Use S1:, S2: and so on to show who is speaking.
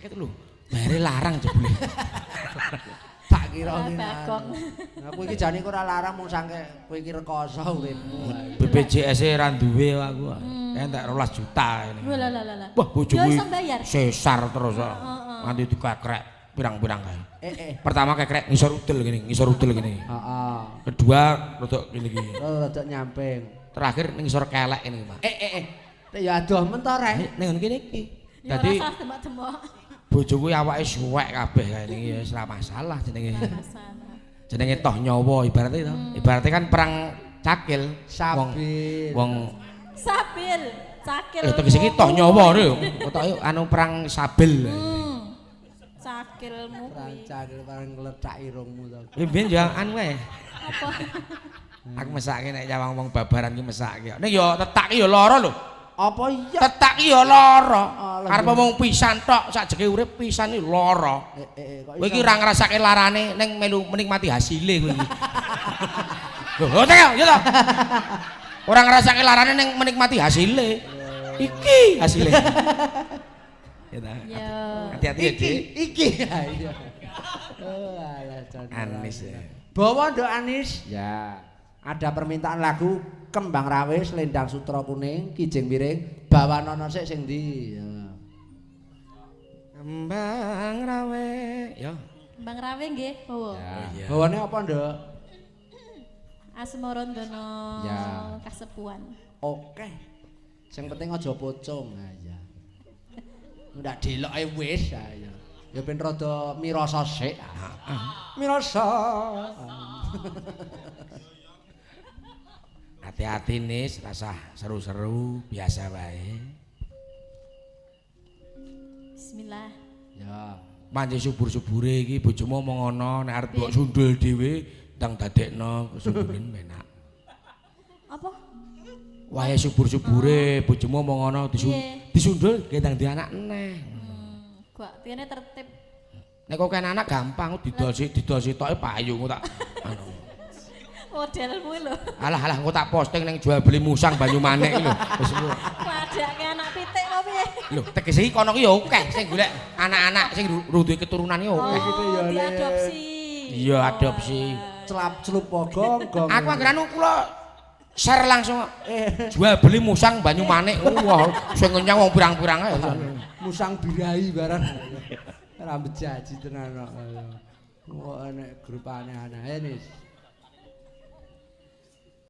S1: 50 lho. Bayare larang jebule.
S2: Tak kira
S3: Ah,
S2: ki.
S3: Bagong.
S2: Aku iki jane kok ora larang mung sangke kowe iki rekoso uripmu.
S1: BPJS e ra duwe aku. Entek 12 juta ini.
S3: Wah lah lah lah.
S1: Wah, bojoku
S3: Ya iso bayar.
S1: sesar terus kok. Nganti dikekrek pirang-pirang kae.
S2: Eh eh.
S1: Pertama kekrek ngisor udel gini, ngisor udel gini.
S2: Heeh.
S1: Kedua rodok gini gini.
S2: Rada nyamping.
S1: Terakhir ning ngisor kelek ini, Pak.
S2: Eh eh eh. Ya adoh men to rek.
S1: Ning ngene iki.
S3: Ya
S1: Dadi
S3: ora usah demok-demok.
S1: bojoku awake suwek kabeh kae niki ya wis ora masalah jenenge.
S3: Masalah.
S1: Jenenge toh nyawa ibaratnya to. Ibaratnya kan perang cakil. Wong
S2: Sabil.
S1: wong
S3: Sabil, cakil.
S1: Tegese iki toh nyawa lho. Ketoke anu perang sabil.
S3: Cakilmu kuwi.
S2: Rancak parang ngletak irungmu to.
S1: Mbiyen yo anu kae.
S3: Apa?
S1: Aku mesake nek nyawang wong babaran ki mesake. Ning yo tetak ki yo lara lho.
S2: Apa iya?
S1: Tetak ki yo lara.
S2: Alah,
S1: Arep mung pisan tok sakjeke urip pisan iki lara.
S2: Eh eh eh, kok
S1: Kowe iki ora ngrasake larane ning melu menikmati hasile kowe iki. Lho, ngono ya ya to. Ora ngrasake larane ning menikmati hasile. Iki hasile. Ya ta.
S3: Ya.
S1: Hati-hati ya,
S2: Iki
S1: Dik.
S2: iki. Ha iya. Oh alah jan.
S1: Anis ya.
S2: Bawa Nduk Anis. Ya. Ada permintaan lagu Kembang Rawis, Lendang Sutra Kuning, Kijing Miring, bawa nono sik sing ndi? Ya.
S1: Kembang rawe. Ya.
S3: Kembang rawe nggih, bawa.
S2: Ya.
S1: iya.
S2: Bawane apa, Nduk?
S3: Asmarandono
S2: Ya.
S3: kasepuan.
S2: Oke. Sing penting aja pocong. Ha iya. Ndak deloke wis ha iya. Ya ben rada mirasa sik. Mirasa.
S1: Hati-hati nis, rasah seru-seru, biasa wae.
S3: Bismillah.
S2: Ya.
S1: Pancen subur-subure iki bojomu omong ngono, nek arep mbok sundul dhewe ndang dadekno kesundulen penak.
S3: Apa?
S1: Wae subur-subure bojomu omong ngono
S3: Piye?
S1: disundul ge ndang di anak neh.
S3: Gua tiyane tertib.
S1: Nek kok kan anak gampang didol didol sitoke payu engko tak anu.
S3: Modelmu lho.
S1: Alah alah engko tak posting ning jual beli musang Banyumanik iki lho. Wis engko.
S3: Padake anak pitik apa piye?
S1: Lho, tegese iki kono ki ya akeh sing golek anak-anak sing duwe keturunan ki akeh.
S2: Gitu ya,
S3: Oh,
S2: Le.
S3: diadopsi.
S1: Iya, adopsi.
S2: Celap celup gong gong.
S1: Aku anggere anu kula share langsung
S2: eh
S1: jual beli musang Banyumanik. Wah, sing ngenyang wong pirang-pirang ae.
S2: Musang birahi barang. Ora bejaji tenan kok. Wah nek grup aneh-aneh Nis.